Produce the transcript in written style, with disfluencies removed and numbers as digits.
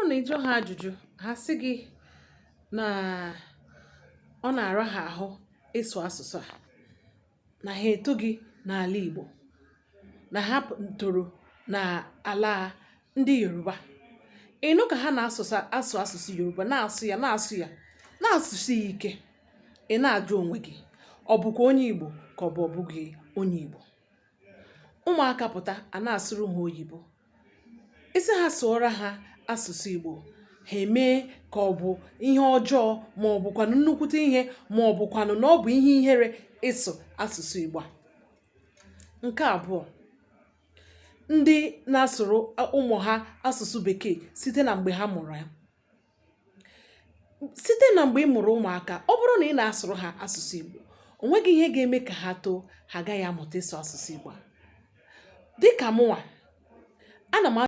na ị jụọ ha ajụjụ, ha sị gị na ọ na-ara ha ahụ ịsụ asụsụ a, na ha etoghị n'ala Igbo, na ha toro n'ala ndị Yoruba. Ị nụ ka ha na-asụ asụ asụsụ Yoruba, na-asụ ya, na-asụ ya, na-asụsi ya ike, ị na-ajụ onwe gị, ọ bụkwa onye Igbo ka ọ bụ ọ bụghị onye Igbo? Ụmụaka pụta, a na-asụrụ ha oyibo. Ị sị ha sụọrọ ha asụsụ Igbo, ha emee ka ọ bụ ihe ọjọọ, ma ọ bụkwanụ nnukwute ihe, ma ọ bụkwanụ na ọ bụ ihe ihere ịsụ asụsụ Igbo a. Nke abụọ, ndị na-asụrụ ụmụ ha asụsụ bekee site na mgbe ha mụrụ ya. Site na mgbe ị mụrụ ụmụaka, ọ bụrụ na ị na-asụrụ ha asụsụ Igbo, o nweghị ihe ga-eme ka ha too ha agaghị amụta ịsụ asụsụ Igbo a. Dịka mụnwa, ana m